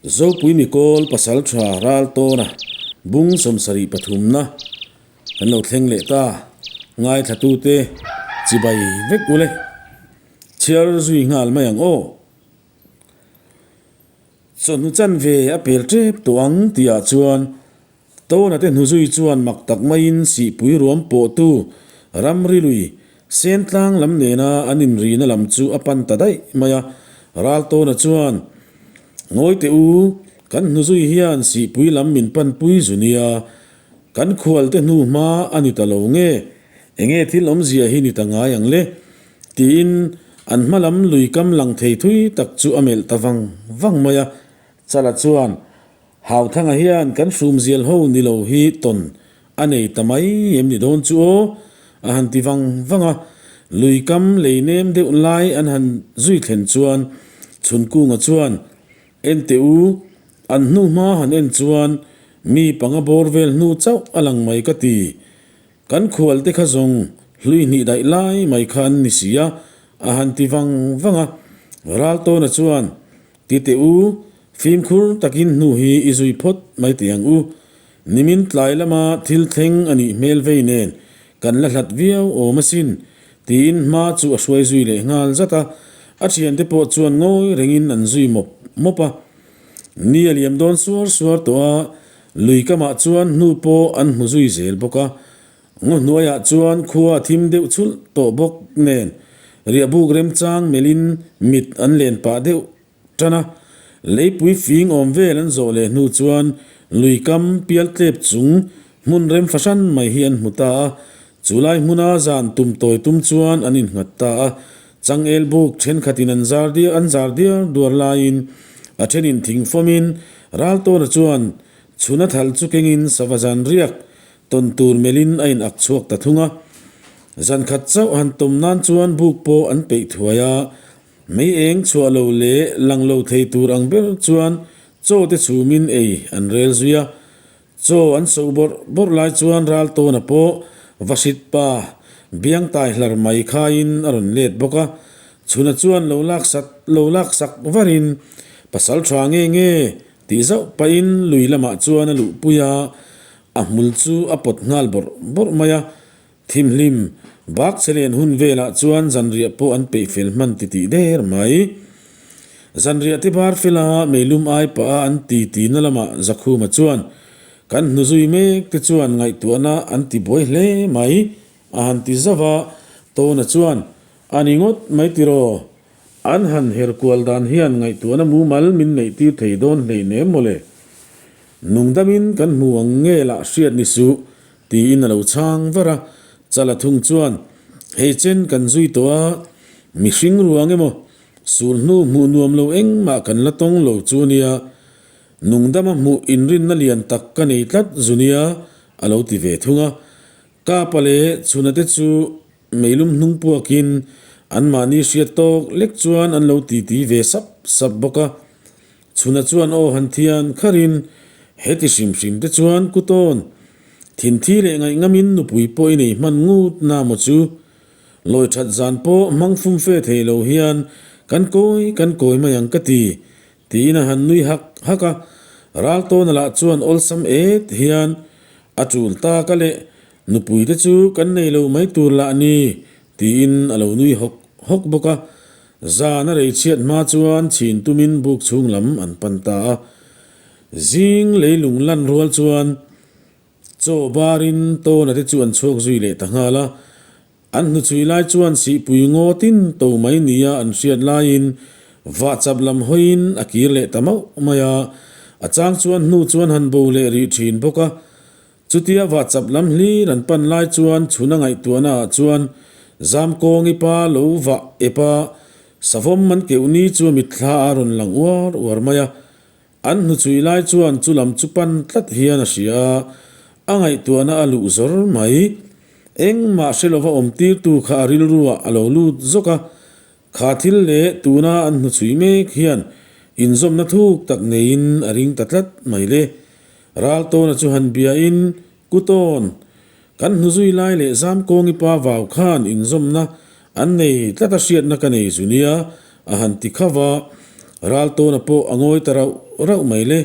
Zopui Mikawl Pasaltha Raltawna bung sawmsarih pathumna kan lo thleng leh ta. Ngaithlatute chibai vek ule. Chhiar zui nghal mai ang aw. Chawhnu chanve a pel tep tawh ang tihah chuan Tawna te hnuzui chuan mak tak maiin sihpui ruam pawhtu ramri lui Sentlang lam nena an inrina lam chu a pan ta daih mai a. Raltawna chuan, Ngawi teh u, kan hnuzui hian sihpui lam min panpui zu nia, kan khual te hnu hma a ni ta lo nge, enge thil awmzia hi ni ta ngai ang le? tiin an hma lam lui kam lang thei thui tak chu a melh ta vang vang mai a. Chala chuan, Hauthanga hian kan hrumzial ho ni lo hi tawn a nei ta mai em ni dawn chu aw? a han ti vang vang a. Lui kam lei nem deuh lai an han zui thlen chuan Chhunkunga chuan, En teh u, an hnu hma han en chuan mi panga bawr vel hnu chauh a lang mai ka ti. Kan khual te kha zawng hlui hnih daih lai mai kha an ni si a, a han ti vang vang a. Raltawna chuan, Ti teh u, fimkhur takin hnu hi i zui phawt mai teh ang u. Nimin tlai lama thil thleng a nih hmel vei nen kan la hlat viau awm asin, tiin hma chu a hruai zui leh nghal zat a. A thiante pawh chuan ngawi rengin an zui mawp mawp a. Ni a liam dawn suar suar tawh a, lui kamah chuan hnu pawh an hmu zui zel bawk a. Ngaw hnuaiah chuan khua a thim deuh chhulh tawh bawk nen riahbuk remchang melhin mit an len pah deuh tan a. Leipui fing awm vel an zawh leh hnu chuan lui kam pial tlep chung hmun rem fahran mai hi an hmu ta a. Chu lai hmuna zan tum tawi tum chuan an innghat ta a. Changel buk thenkhatin an zar diar an zar diar duar laiin a thenin thing fawmin Raltawna chuan chhuna thal chu kengin sava zan riak Tawn tur melhin a in ak chhuak ta thung a. Zan khat chauh han tawm nan chuan buk pawh an peih thuai a. Mei eng chhuah lo leh lang lo thei tur ang ber chuan chaw te chhumin ei an rel zui a. Chaw an so bawrh bawrh lai chuan ral tawna pawh Vahrit pa biang tai hlar mai khaiin a rawn let bawk a. Chhuna chuan lo lak sat lo lak sak varin pasal tha nge nge tih zauh pahin lui lamah chuan a luhpui a. A hmul chu a pawt nghal bawrh bawrh mai a, thimhlim bak che len hun velah chuan zanriah pawh an peih fel hman ti tih der mai. Zanriah te bar fela meilum ai pah a an ti ti na lamah Zakhuma chuan kan hnu zui mek te chuan ngaihtuahna an ti buai hle mai a han ti zauh a, Tawna chuan a ni ngawt mai tiraw? An han her kual dan hian ngaihtuahna mumal min neih tir thei dawn hleinem mawle. Nungdamin kan hmu ang nge lah hriat ni suh, tiin a lo chhang var a. Chala thung chuan, Hei chen kan zui tawh a, mihring ruang emaw, sul hnu hmuh nuam lo engmah kan la tawng lo chu a nia. Nungdama hmuh inrinna lian tak ka nei tlat zu nia, a lo ti ve thung a. Kapa leh chhuna te chu meilum hnung puakin anmahni hriat tawk lek chuan an lo titi ve sap sap bawk a. Chhuna chuan aw han thian kharin heti hrim hrim te chuan kutawn thinthi leh ngaihngam-in nupui pawh i nei hman ngut na maw chu? Lawi that zan pawh hmang fum fe thei lo hian kan kawi kan kawi mai ang ka ti, tiin a han nui hak hak a. Raltawna lah chuan awlsam et hian a tul tak a leh nupui te chu kan nei lo mai tur lah ni, tiin a lo nui hawk hawk bawk a. Zan a rei chhiat hma chuan chhin tumin buk chhung lam an pan ta a. Zing leilung lan rual chuan chaw barin tawna te chu an chhuak zui leh ta nghal a. An hnuchhui lai chuan sihpui ngaw tin to mai nia an hriat laiin vahchap lam hawiin a kir leh ta mauh mai a. A chang chuan hnu chuan han bo leh rih thin bawk a. Chutia vahchap lam hlir an pan lai chuan chhuna ngaihtuahna ah chuan Zamkawngi pa lo vah ep a, savawm an keuh ni chu a mitthla a rawn lang uar uar mai a. An hnuchhui lai chuan chu lam chu pan tlat hian a hria a, a ngaihtuahna a luh zawr mai. Engmah hre lova awm tirtu kha a rilru ah a lo lut zawk a, kha thil leh tuna an hnuchhui mek hian inzawmna thuk tak neiin a ring ta tlat mai le. Raltawna chu han biain, Kutawn, kan hnuzui lai leh Zamkawngi pa vau khan inzawmna an nei tlat a hriatna ka nei zu nia, a han ti kha va. Raltawna pawh a ngawi ta rauh rauh mai le.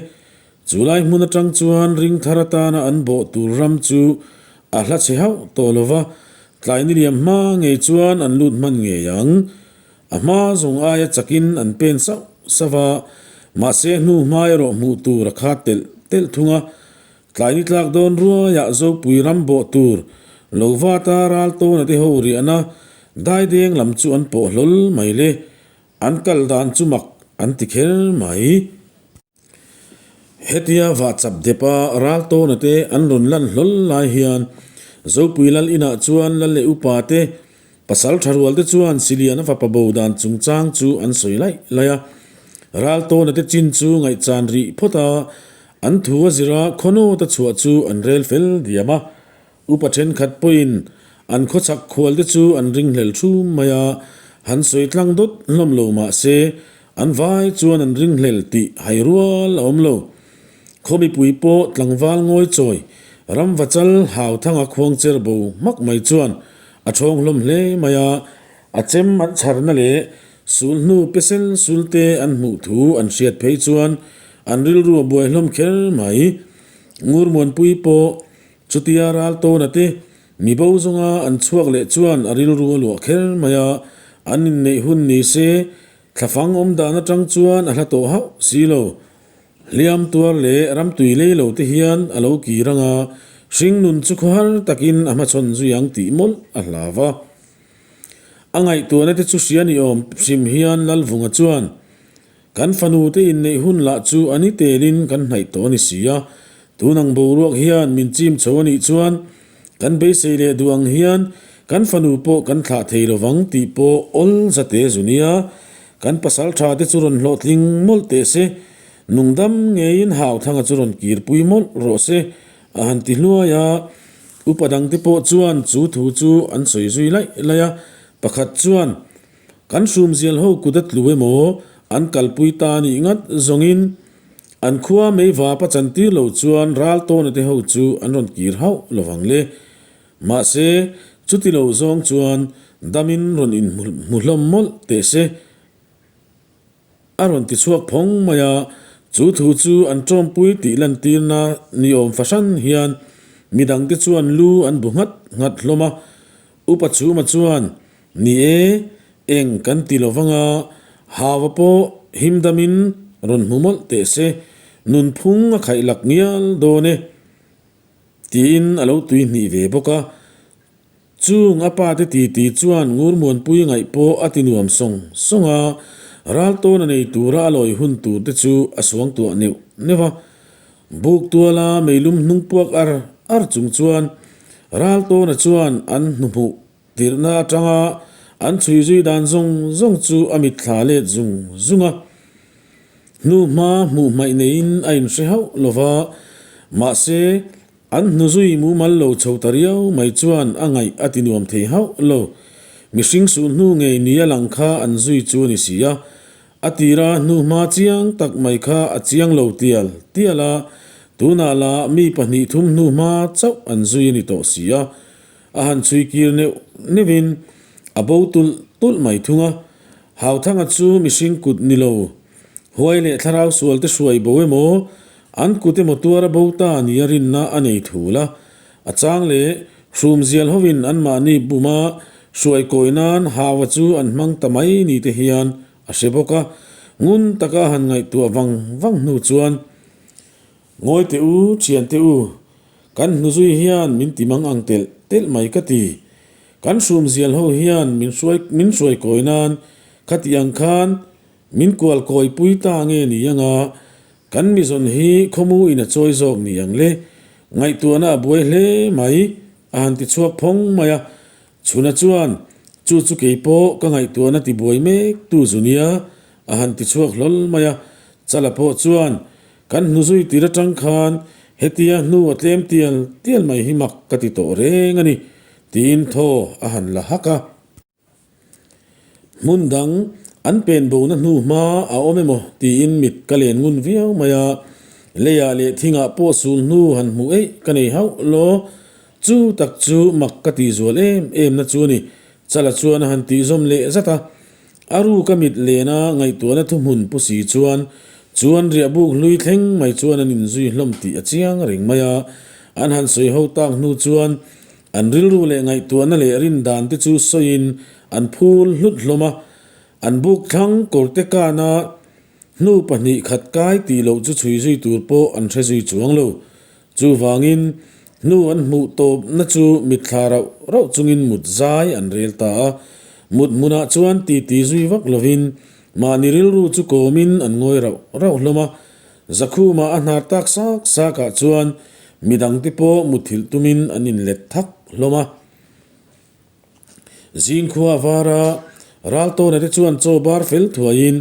Chu lai hmun atang chuan ring thar atana an bawh tur ram chu a hla chhe hauh tawh lo va, tlai ni liam hma ngei chuan an lut hman ngei ang. A hma zawng aia chakin an pen sauh sauh va, mahse hnu hma erawh hmuh tur a khat telh telh thung a. Tlai ni tlak dawn ruaiah Zopui ram bawh tur lo vata ral tawna te ho riahna daideng lam chu an pawh hlawl mai le. An kal dan chu mak an ti kher mai. Hetia vahchap depa ral tawna te an rawn lan hlawl lai hian Zopui lal inah chuan lal leh upa te pasal tha rual te chuan Siliana fapa bo dan chungchang chu an sawi laih laih a. Ral tawna te chin chu ngaihchan rih phawt a, an thu a zira khawnawta chhuah chu an rel fel diam a. Upa thenkhat pawhin an khawchhak khual te chu an ringhlel thum mai a, han sawi tlang dawt hlawm lo mah se an vai chuan an ringhlel tih hai rual a awm lo. Khaw mipui pawh tlangval ngawi chawi ramvachal hauthanga khuangcher bo hmak mai chuan a thawng hlawm hle mai a, a chem an chharna leh sul hnu pesel sul te an hmuh thu an hriat phei chuan an rilru a buai hlawm kher mai. Ngurmuanpui pawh Chutia ral tawna te mi bo zawnga an chhuak leh chuan a rilru a luah kher mai a, an inneih hun ni se thlafang awm dan atang chuan a hla tawh hauh si lo. Hliam tuar leh ramtui lei lo te hian a lo kir ang a, hringnun chu khawhar takin a hmachhawn zui ang tih mawlh a hlau va. A ngaihtuahna te chu hria ni awm hrim hian Lalvunga chuan, Kan fanu te inneih hun lah chu a ni telin kan hnaih tawh a ni si a, tun ang boruak hian min chim chho a nih chuan kan beisei leh duh ang hian kan fanu pawh kan thlah thei lovang tih pawh awl zate zu nia. Kan pasal tha te chu rawn hlawhtling mawlh teh se, nungdam ngeiin Hauthanga chu rawn kirpui mawlh rawh se a han ti hluai a. Upa dangte pawh chuan chu thu chu an sawi zui laih laih a, pakhat chuan, Kan hrumzial ho kut a tlu emaw an kalpui ta nih ngat zawngin an khua meivap a chantir lo chuan ral tawna te ho chu an rawn kir hauh lo vang le. Mahse, chuti lo zawng chuan damin rawn inhmu hlawm mawlh teh se. A rawn ti chhuak phawng mai a, chu thu chu an tawmpui tih lantirna ni awm fahran hian midangte chuan lu an bu nghat nghat hlawm a. Upa Chhuma chuan, Ni e, eng kan ti lo vang a, Hava pawh himdamin rawn hmu mawlh teh se, nunphung a khaih lak ngial dawn e, tiin a lo tuihnih ve bawk a. Chung a pa te titi chuan Ngurmuanpui ngaih pawh a ti nuam sawng sawng a, raltawn a nei tura a lawi hun tur te chu a suangtuah neuh neuh a. Buk tuala meilum hnung puak ar ar chung chuan Raltawna chuan an hnuhmuh tirhna atanga an chhui zui dan zawng zawng chu a mitthla let zung zung a. Hnuhma hmuh hmaih neiin a inhre hauh lova, mahse, An hnuzui mumal lo chho ta riau mai chuan a ngaih a ti nuam thei hauh lo. Mihring suh hnu ngei ni a lang kha an zui chu a ni si a. A tira hnu hma chiang tak mai kha a chiang lo tial tial a, tunah lah mi pahnih thum hnu hma chauh an zui a ni tawh si a. A han chhui kir neuh neuhin a bo tulh tulh mai thung a. Hauthanga chu mihring kut ni lo, huai leh thlarau sual te hruai bo emaw, An kut emaw tuar a bo ta nia rinna a nei thul a, a chang leh hrumzial hovin anmahni buma hruai kawi nan Hawa chu an hmang ta mai ni te hian a hre bawk a, ngun taka han ngaihtuah vang vang hnu chuan, Ngawi teh u, thian teh u, kan hnuzui hian min ti mang ang telh telh mai ka ti. Kan hrumzial ho hian min hruai min hruai kawi nan khati ang khan min kual kawi pui ta nge ni anga Kan mizawn hi khawmu in a chawi zawk ni ang le, ngaihtuahna a buai hle mai, a han ti chhuak phawng mai a. Chhuna chuan, Chu chu kei pawh ka ngaihtuahna ti buai mek tu zu nia, a han ti chhuak hlawl mai a. Chala pawh chuan, Kan hnuzui tir atang khan hetia hnu a tlem tial tial mai hi mak ka ti tawh reng a ni, tiin thaw a han la hak a. Hmun dang an pen bona hnu hma a awm emaw tiin mit ka len ngun viau mai a, leiah leh thingah pawh sul hnu han hmuh eih ka nei hauh law. Chu tak chu mak ka tih zual em em na chu a ni. Chala chuan a han tih zawm leh zat a, a ru ka mit lena ngaihtuahna thuhmun pu si chuan Chu an riah buk hlui thleng mai chuan an inzui hlawm tih a chiang reng mai a. An han sawi ho tak hnu chuan an rilru leh ngaihtuahna leh rin dan te chu sawiin an phul hlut hlawm a. An buk thlang kawrte kana hnu pahnih khat kai tih loh chu chhui zui tur pawh an hre zui chuang lo. Chuvangin, hnu an hmuh tawpna chu mitthla rauh rauh chungin mut zai an rel ta a. Mut hmunah chuan titi zui vak lovin mahni rilru chu kawmin an ngawi rauh rauh hlawm a. Zakhuma a hnar tak sak sakah chuan midangte pawh muthilh tumin an inlet thak hlawm a. Zingkhua vara Raltawna te chuan chaw bar fel thuaiin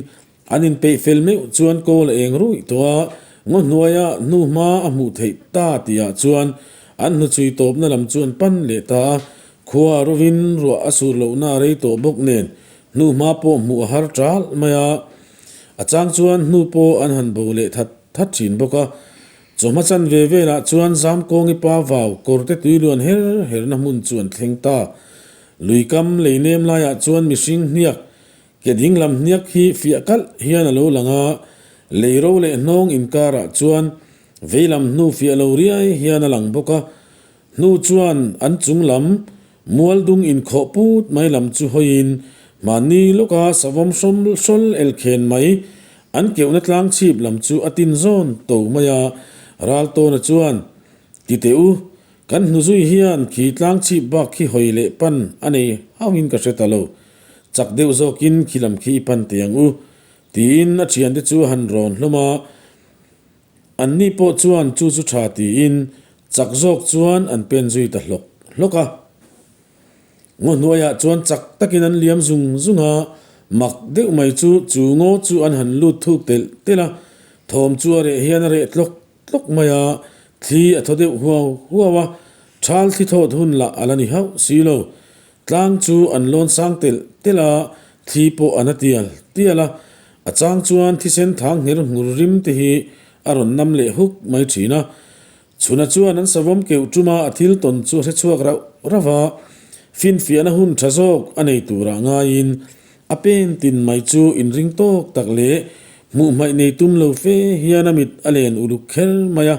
an inpeih fel meuh chuan kawl a eng ruih tawh a, ngaw hnuaia hnu hma a hmuh theih ta tihah chuan an hnuchhui tawpna lam chu an pan leh ta a, khua rovin ruah a sur lohna a rei tawh bawk nen hnu hma pawh hmuh a har ṭalh mai a, a chang chuan hnu pawh an han bo leh that that ṭhin bawk a. Chawhma chan ve velah chuan Zamkawngi pa vau kawrte tui luan her herna hmun chu an thleng ta. Lui kam lei nem laiah chuan mihring hniak, ke ding lam hniak hi fiah kalh hian a lo lang a, lei ro leh hnawng inkarah chuan vei lam hnu fiah lo riai hian a lang bawk a. Hnu chuan an chung lam mual dung inkhawh put mai lam chu hawiin mahni lawka savawm hrawm hrawl elkhen mai an keuhna tlang chhip lam chu a tin zawn to mai a. Raltawna chuan, Ti teh u, kan hnuzui hian khi tlang chhip bak khi hawi leh pan a nei hauhin ka hre ta lo. Chak deuh zawkin khi lam khi i pan teh ang u, tiin a thiante chu a han rawn hlawm a. Anni pawh chuan chu chu tha tiin chak zawk chuan an pen zui ta hlawk hlawk a. Ngaw hnuaiah chuan chak takin an liam zung zung a, mak deuh mai chu chu ngaw chu an han lut thuk telh telh a, thawm chu a reh hian a reh tlawk tlawk mai a, thli a thaw deuh huau huau a, thal thli thawt hun lah a la ni hauh si lo. Tlang chu an lawn sang telh telh a, thli pawh a na tial tial a, a chang chuan thisen thang ngher nghur rim te hi a rawn nam leh huk mai thin a. Chhuna chuan an savawm keuh ṭuma a thil tawn chu a hre chhuak rauh rauh a, finfiahna hun ṭha zawk a nei turah ngaiin a pen tin mai chu inring tawk tak leh hmuh hmaih nei tum lo fe hian a mit a len uluk kher mai a.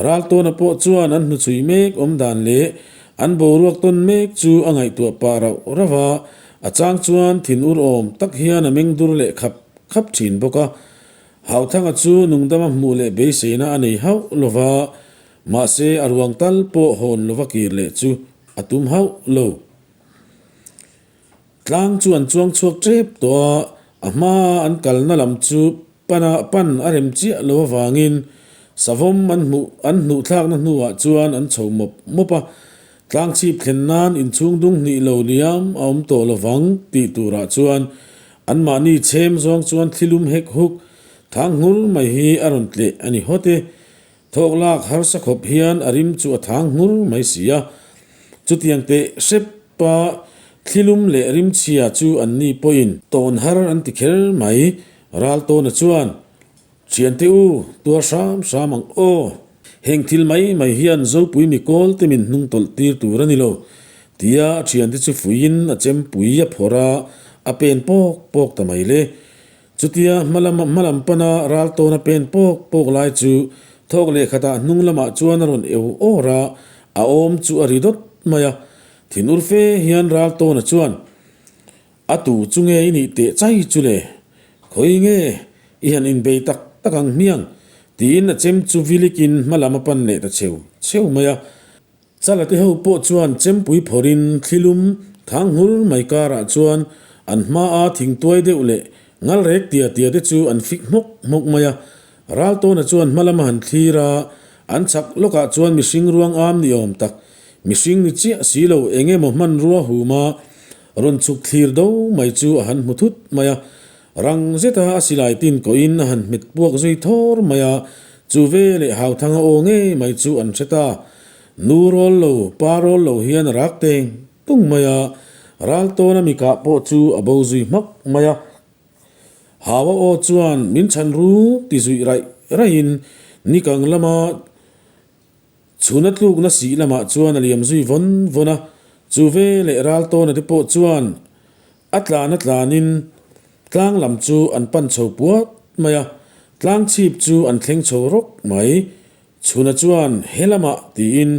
Raltawna pawh chuan an hnuchhui mek awm dan leh an boruak tawn mek chu a ngaihtuah pah rauh rauh a, a chang chuan thin ur awm tak hian a meng dur leh khap khap thin bawk a. Hauthanga chu nungdama hmuh leh beiseina a nei hauh lo va, mahse a ruang tal pawh hawn lova kir leh chu a tum hauh lo. Tlang chu an chuang chhuak tep tawh a, a hmaa an kalna lam chu pana pan a rem chiah lo avangin savawm an hmuh an hnuh thlakna hnuah chuan an chho mawp mawp a. Tlang chhip thlen nan inchhung dung hnih lo liam a awm tawh lovang tih turah chuan anmahni chhem zawng chuan thlilum hek huk thang nghur mai hi a rawn tleh a ni hawt e. Thawk lak harsa khawp hian a rim chu a thang nghur mai si a. Chutiang teh hrep pa thlilum leh rimchhia chu anni pawhin tawn har an ti kher mai. Raltawna chuan, Thiante u, tuar hram hram ang aw. Heng thil mai mai hian Zopui mi kawl te min hnung tawlh tir tur a ni lo, tia a thiante chu fuiin a chempui a phawrh a, a pen pawk pawk ta mai le. Chutia hmalam hmalam pana ral tawn a pen pawk pawk lai chu thawk leh khatah hnung lamah chuan a rawn eu awr a, a awm chu a ri dawt mai a. Thin ur fe hian ral tawna chuan, A tu chu nge i nih teh chai chu le? Khawi nge i han inbei tak tak ang hmiang? tiin a chem chu vilikin hmalam a pan leh ta cheu cheu mai a. Chala te ho pawh chuan chempui phawrhin thlilum thang nghur mai karah chuan an hmaa thingtuai deuh leh ngal rek tia tia te chu an fik hmawk hmawk mai a. Raltawna chuan hmalam a han thlir a, an chhak lawkah chuan mihring ruang am ni awm tak, mihring ni chiah si lo eng emaw hmanrua huma rawn chhuk thlir do mai chu a han hmu thut mai a. Rang zeta a silai tin kawhin a han hmet puak zui thawr mai a, chu ve leh Hauthanga aw ngei mai chu an hre ta. Nu rawl lo, pa rawl lo hian a rak teng tung mai a, Raltawna mi kah pawh chu a bo zui hmak mai a. Hawa aw chuan min chhan ru ti zuih raih raihin nikang lama Chhuna tlukna sih lamah chuan a liam zui vawn vawn a, chu ve leh Raltawna te pawh chuan a tlan a tlanin tlang lam chu an pan chho puat mai a. Tlang chhip chu an thleng chho rawk mai. Chhuna chuan he lamah tiin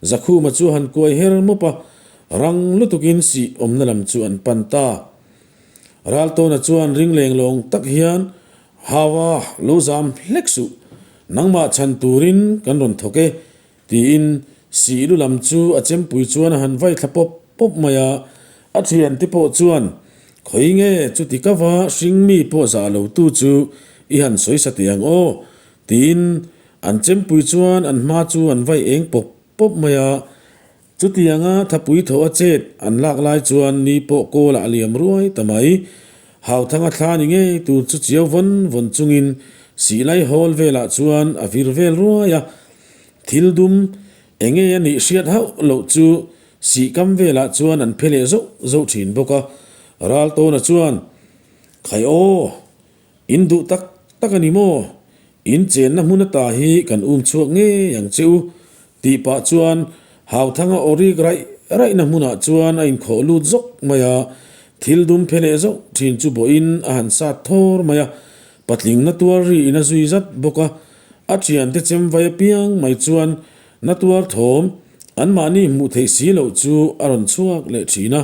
Zakhuma chu a han kuai her mawp a, rang lutukin sih awmna lam chu an pan ta. Raltawna chuan ring leng lawng tak hian, Hawa, lo zam hlek suh, nangmah chhan turin kan rawn thawk e, Tiin sih lu lam chu a chempui chuan a han vai thla pawp pawp mai a, a thiante pawh chuan, Khawi nge chuti ka va hring mi pawh zah lo tu chu i han sawi sa teh ang aw, tiin an chempui chuan an hma chu an vai eng pawp pawp mai a. Chutianga thapui tho a chet an lak lai chuan ni pawh kawlah a liam ruai ta mai. Hauthanga thla ni ngei tur chu chiau vawn vawn chungin sihlai hawl velah chuan a vir vel ruai a. Thil dum eng nge a nih hriat hauh loh chu sihkam velah chuan an phe leh zauh zauh thin bawk a. Raltawna chuan, Khai aw! In duh tak tak a ni maw? In chenna hmun ata hi kan um chhuak ngei ang che u, tih pah chuan Hauthanga aw rik raih raihna hmunah chuan a inkhawh lut zawk mai a. Thil dum phe leh zauh thin chu bawhin a han sat thawr mai a, patling na tuar ri in a zui zat bawk a. A thiante chem vai apiang mai chuan na tuar thawm anmahni hmuh theih si loh chu a rawn chhuak leh thin a.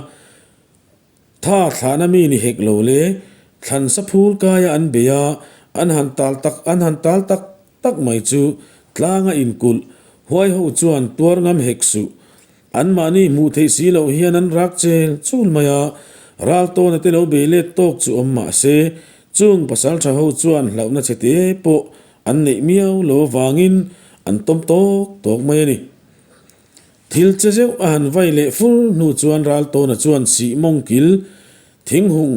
Tha thlahna mi ni hek lo le, thlan sa phul kaia an bei a, an han tal tak an han tal tak tak mai chu tlanga inkulh huai ho chuan tuar ngam hek suh. Anmahni hmuh theih si loh hian an rak chel chul mai a, ral tawna te lo bei let tawk chu awm mah se, chung pasal tha ho chuan hlauhna chhe te pawh an neih miau lo avangin an tawm tawk tawk mai a ni. Thil che zeuh a han vai leh fur hnu chuan ral tawna chuan sih mawng kil thing hung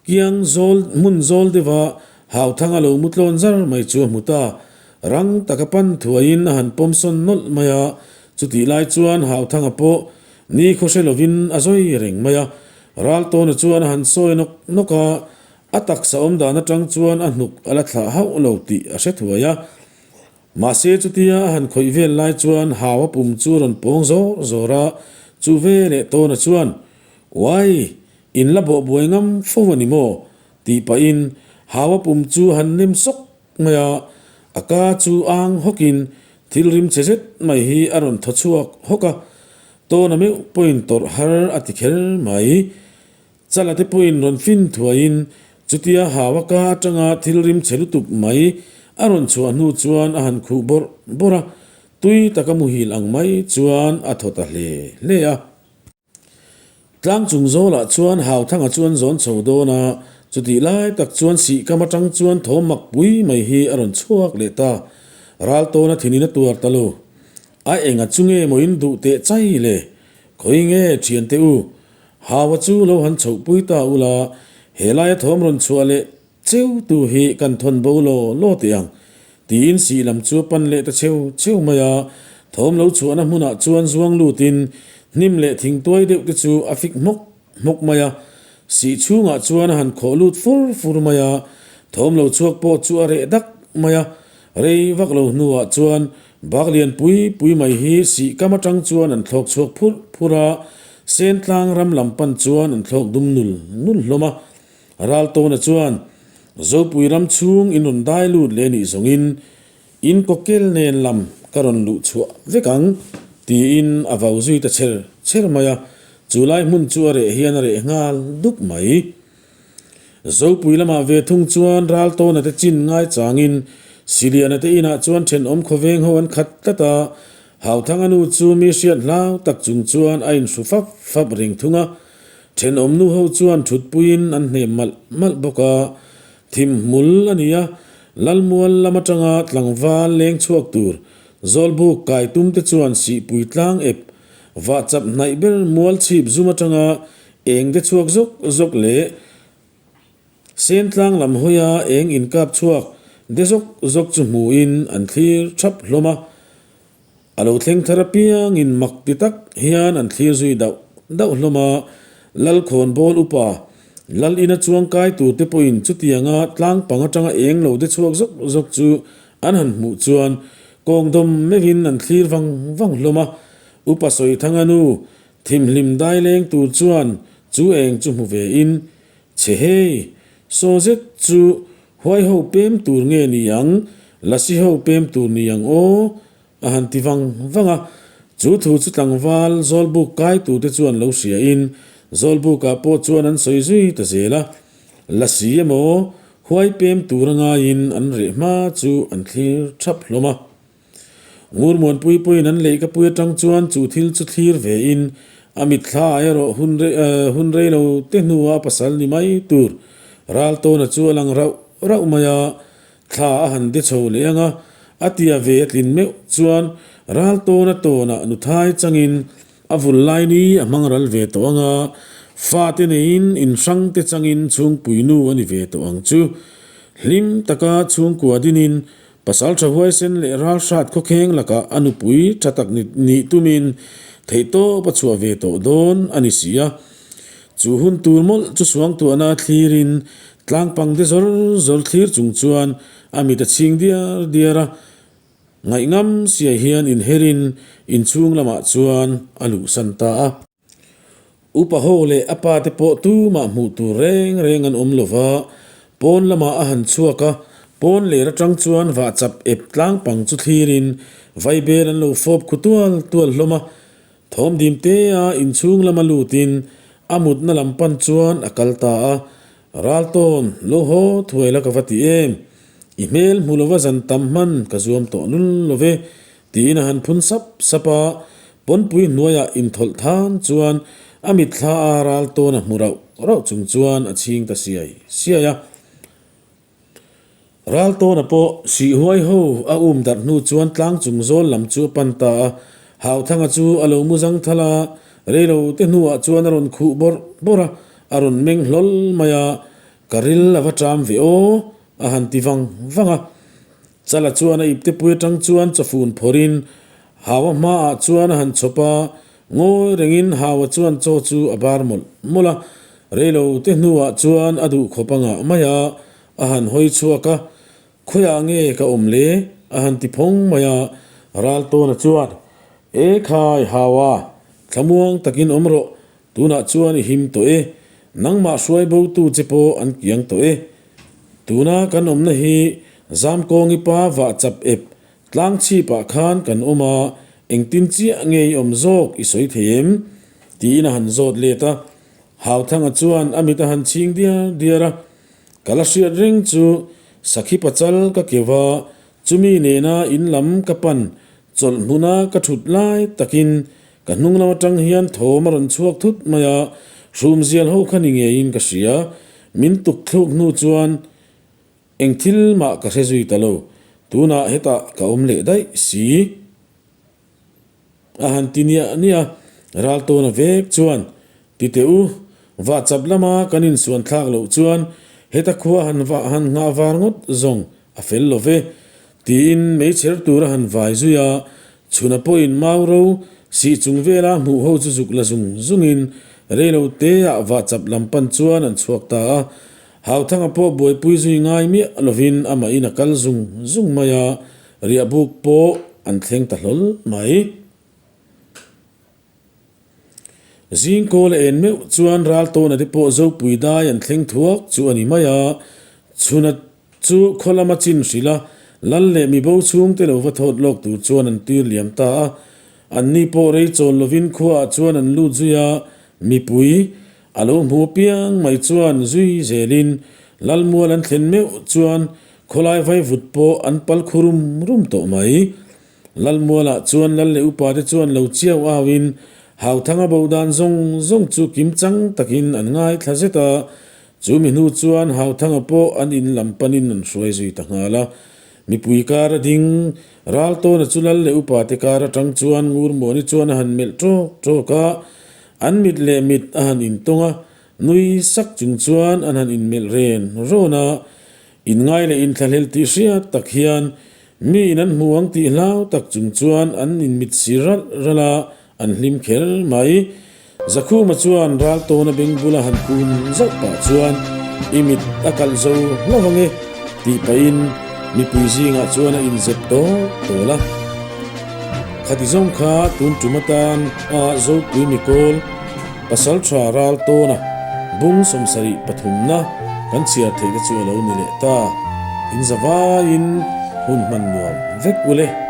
Kiang zawl hmun zawl deuha Hauthang a lo mu tlawn zar mai chu a hmu ta. Rang taka pan thuaiin a han pawm sawn nawlh mai a, chutih lai chuan Hauthanga pawh ni khaw hre lovin a zawi reng mai a. Raltawna chuan a han sawi nawk nawk a, a taksa awm dan atang chuan a hnuk a la thlah hauh lo tih a hre thuai a. Mahse chutia a han khawih vel lai chuan Hau a pum chu a rawn pawng zawr zawr a, chu veleh Tawna chuan, Uai! In la bawh buai ngam fo a ni maw? tih pahin Hawa pum chu a han nem sawk mai a, a ka chu ang hawkin thil rim che zet mai hi a rawn thaw chhuak hawk a, tawna meuh pawhin tawrh har a ti kher mai. Chala te pawhin rawn fin thuaiin chutia Hawa ka atanga thil rim che lutuk mai a rawn chhuah hnu chuan a han khuh bawrh bawrh a, tui taka muhil ang mai chuan a thaw ta hle hle a. Tlang chung zawlah chuan Hauthanga chu an zawn chho dawn a, chutih lai tak chuan sihkam atang chuan thawm mak pui mai hi a rawn chhuak leh ta. Raltawna thinin a tuar ta lo. A enga chu nge maw in duh teh chai le? Khawi nge thiante u? Haua chu lo han chhoh pui ta ula, he laia thawm rawn chhuah leh Cheu tu hi kan thawn bo law law teh ang, tiin sih lam chu a pan leh ta cheu cheu mai a. Thawm lo chhuahna hmunah chuan zuang lutin hnim leh thingtuai deuh te chu a fik hmawk hmawk mai a. Sih chhungah chuan a han khawh lut fur fur mai a, thawm lo chhuak pawh chu a reh dak mai a. Rei vak lo hnuah chuan bak lian pui pui mai hi sih kam atang chuan an thlawk chhuak phurh phurh a, Sentlang ram lam pan chuan an thlawk dum nul nul hlawm a. Raltawna chuan, Zopui ram chhung in rawn dai lut leh nih zawngin in kawkel nen lam ka rawn luh chhuah vek ang, tiin a vau zui ta cher cher mai a, chu lai hmun chu a reh hian a reh nghal dup mai. Zopui lamah ve thung chuan Raltawna te chin ngai changin Siliana te inah chuan thenawm khawveng ho an khat tlat a, Hauthanga nu chu mi hriat hlau tak chung chuan a inhru fap fap reng thung a, Thenawm nu ho chuan thutpuiin an hnem malh malh bawk a, thim hmul a ni a, Lalmual lam atanga tlangval leng chhuak tur Zawlbuk kai tum te chuan sihpui tlang ep vahchap hnaih ber mual chhip zum atanga eng te chhuak zawk zawk leh Sentlang lam hawia eng inkap chhuak de zawk zawk chu hmuhin an thlir thap hlawm a. A lo thleng thar apiangin mak ti tak hian an thlir zui dauh dauh hlawm a, Lalkhawnbawl upa, Lal ina chuang kai tur te pawhin chutianga tlang pang atanga eng lo de chhuak zawk zawk chu an han hmuh chuan kawngdawm meuhin an thlir vang vang hlawm a. Upa Sawithanga nu thimhlim dai leng tur chuan chu eng chu hmu ve in, Che hei, saw zet chu. Huai ho pem tur nge ni ang, Lasi ho pem tur ni ang aw? A han ti vang vang a. Chu thu chu tlangval Zawlbuk kai turte chuan lo hriain Zawlbukah pawh chuan an sawi zui ta zel a. Lasi emaw Huai pem tur a ngaiin an reh hma chu an thlir thap hlawm a. Ngurmuanpui pawhin an leih ka pui atang chuan chu thil chu thlir vein a mitthla ah erawh hun hun rei lo te hnua a pasal ni mai tur Raltawna chu a lang rauh rauh mai a, thla a han de chho leh ang a, a tia ve a tlin meuh chuan Raltawna tawnah nuthai changin A vul lai ni a hmang ral ve tawh ang a, fate neiin inhrang te changin chhungpui nu a ni ve tawh ang chu. Hlim taka chhungkua dinin pasal tha huaisen leh ralhrat khawkheng lakah a nupui tha tak nih tumin theihtawp a chhuah ve tawh dawn a ni si a. Chu hun tur mawlh chu suangtuahna a thlirin tlangpang de zawr zawr thlir chung chuan a mit a chhing diar diar a. Ngaihngam siai hian inherin inchhung lamah chuan a luhsan ta a. Upa ho leh a pa te pawh tumah hmuh tur reng reng an awm lova, pawn lamah a han chhuak a, pawn ler atang chuan vahchap ep tlang pang chu thlirin vaibel an lo fawp khu tual tual hlawm a. Thawm dim te a inchhung lama lutin a mutna lam pan chuan a kal ta a, Raltawn, lo haw thuai la ka va ti em? I hmel hmu lova zan tam hman ka zuam tawh lul lo ve, tiin a han phun sap sap a, pawnpui hnuaiah inthawlh than chuan a mitthla a Raltawn a hmu rauh rauh chung chuan a chhing ta siai siai a. Raltawna pawh sihhuai ho a um darh hnu chuan tlang chung zawl lam chu a pan ta a, Hauthanga chu a lo mu zang thal a, reilo te hnuah chuan a rawn khuh bawrh bawrh a, a rawn meng hlawl mai a, Ka ril a va ṭam ve aw, a han ti vang vang a. Chala chuan a iptepui aṭang chuan chawfun phawrhin Haua hmaah chuan a han chhawp a, Ngawi rengin Hawa chuan chaw chu a bar mawlh mawlh a, reilo te hnuah chuan a duh khawp a ngah mai a, a han hawi chhuak a, Khawiah nge ka awm le? a han ti phawng mai a, Raltawna chuan, E khai Hawa, thlamuang takin awm rawh, tunah chuan i him tawh e, nangmah hruai botu che pawh an kiang tawh e. Tuna kan awmna hi Zamkawngi pa vah chap ep Tlang chhipah khan kan awm a, engtin chiah nge i awm zawk i sawi thei em? tiin a han zawt let a. Hauthanga chuan a mit a han chhing diar diar a, Ka la hriat reng chu Sakhi pachal ka keuh a, chumi nena in lam ka pan chawlh hmuna ka thut lai takin ka hnung lam atang hian thawm a rawn chhuak thut mai a, hrumzial ho kha ni ngeiin ka hria. Min tuk thluk hnu chuan Eng thil mah ka hre zui ta lo, tunah hetah ka awm leh daih si. A han ti niah niah a, Raltawna vek chuan, Ti teh u, vahchap lama kan insuan thlak loh chuan heta khua han vah han nghah var ngawt zawng a fel lo ve, tiin meichher tur a han vai zui a, chhuna pawhin mau ro sih chung vela hmuh ho chu zuk la zung zungin reilo teah vahchap lam pan chuan an chhuak ta a, Hauthanga pawh buaipui zui ngai miah lovin amahin a kal zung zung mai a, riahbuk pawh an thleng ta hlawl mai. Zing kawl a en meuh chuan Raltawna te pawh Zopui dai an thleng thuak chu a ni mai a, chhuna chu khaw lama chin hrilh a, lal leh mibo chhungte lo va thawt lawk tur chuan an tir liam ta a. Anni pawh rei chawl lovin khuaah chuan an lut zui a, mipui A lo hmu piang mai chuan zui zelin Lalmual an thlen meuh chuan khawlai vaivut pawh an pal khu rum rum tawh mai. Lalmualah chuan Lal leh upa te chuan lo chiau auin Hauthanga bo dan zawng zawng chu kim chang takin an ngaithla zet a, chu mi hnu chuan Hauthanga pawh an in lam panin an hruai zui ta nghal a. Mipui kar a ding, Raltawna chu Lal leh upa te kar atang chuan Ngurmuani chuan a han melh tawk tawk a, An mit leh mit a han intawng a, nui sak chung chuan an han inmelh ren rawn a, inngai leh inthlahlel tih hriat tak hian mi in an hmu ang tih hlau tak chung chuan an inmit si ralh ralh a, an hlim kher mai. Zakhuma chuan Raltawna beng bula han kun zauh pah chuan i mit a kalh zo hlauh ang e tih pahin mipui zingah chuan a inzep tawk tawl a. Khati zawng kha tun tum atan a Zopui Mikawl pasal tha ral tawna bung 73 na kan chhiar theih te chu a lo ni leh ta. In zavaiin hun hman nuam vek ule.